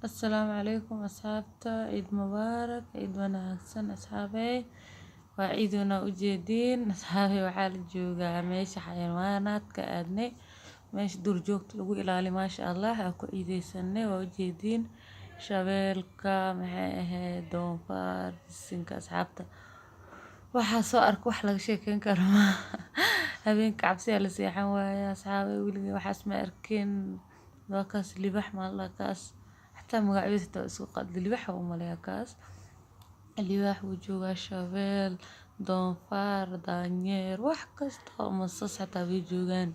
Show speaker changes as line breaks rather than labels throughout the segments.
Assalaamu calaykum asxaabta, ciid mubaarak, ciid wanaagsan asxaabey. Waa ciid wana ujeediin asxaabey. Waxaa la joogaa meesha xayawaanaadka aadnay, meesha duurjoogta lagu ilaaliyo. Maasha Allah, aa ku ciideysanay. Waa ujeediin shabeelka, maxay ahayd, doonfaar, bisinka. Asxaabta, waxaa soo arka wax laga sheekeyn karo maaha. Habeenka cabsiyaa la seexan waaya asxaabey. Weligay waxaas ma arkin. Waa kaas libax, maa kaas, xataa magacyadiisa xitaa waa isku qaldi. Libax waa u maleeyaa kaas. Libaax wuu joogaa, shabeel, doonfaar, daanyeer, wax kasta oo masas xataa way joogaan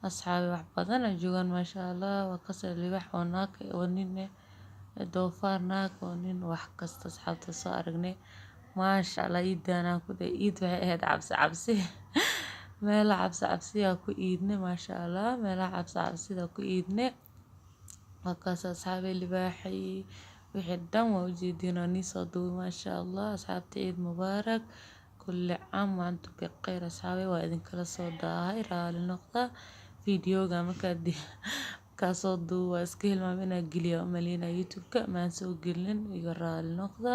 asxaabi. Wax badan ay joogaan, maasha Allah. Waa kaas libaax oo naag oo nin eh, doofaar naag oo nin, wax kasta asxaabta soo aragnay, maasha Allah. Ciidan aan ku dhahay ciid waxay ahayd cabsi cabsi, meelaha cabsi cabsiyaa ku iidnay, maasha Allah. Meelaha cabsi cabsida ku iidnay. Waa kaas asxaabi, libaaxii wixii dhan waa ujeediin oo nii soo duubay, maasha Allah. Asxaabta, ciid mubaarak, kulli caam wa antum bikhayr. Asxaabi, waa idinkala soo daahay, raali noqda. Videoga markaa soo duubo waa iska hilmaamay inaan geliyo umaleynaya YouTube-ka, maan soo gelin, iga raali noqda.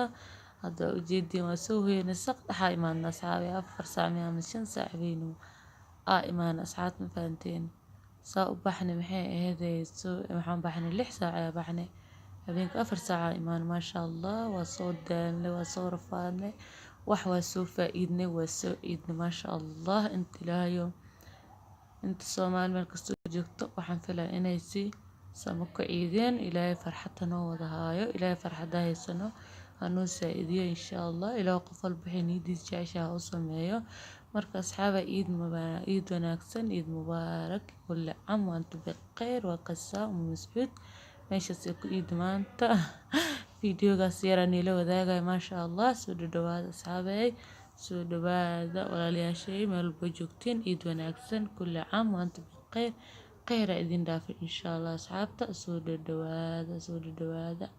Hadda waa ujeediin, waa soo hoyanay, saq dhaxaa imaanay asxaabi, 4 saac miya ama 5 saac habeenimo aa imaanay asxaabta, ma fahanteen? Saa u baxnay, maxay ahayd, soo waxaan baxnay 6 saac ayaa baxnay, habeenka 4 saac aa imaanay. Maasha Allah, waa soo daalnay, waa soo rafaadnay, wax waa soo faa'iidnay, waa soo ciidnay, maasha Allah. Inta Ilaahayo inta Soomaali meel kastoo joogto, waxaan filayaa inay si samo ku ciideen. Ilaahay farxad hanoo wada haayo, Ilaahay farxadda haysano hanoo saa'idiyo, insha Allah. Ilaah qof walba waxay niyadiisa jeceshahay ha u sameeyo. Marka asxaaba, ciid mubaarak, ciid wanaagsan, ciid mubaarak, kulli caam wa antum bikhayr. Waa kasaa Umu Mascuud, meeshaas ay ku ciidi maanta. Videogaas yaraa niila wadaagaya, maasha Allah. Soo dhadhawaada asxaabey, soo dhawaada walaalayaashay, meel walba joogtiin. Ciid wanaagsan, kulli caam wa antum bikhayr, khayr idin dhaafay, insha Allah. Asxaabta, soo dhadhawaada, soo dhadhawaada.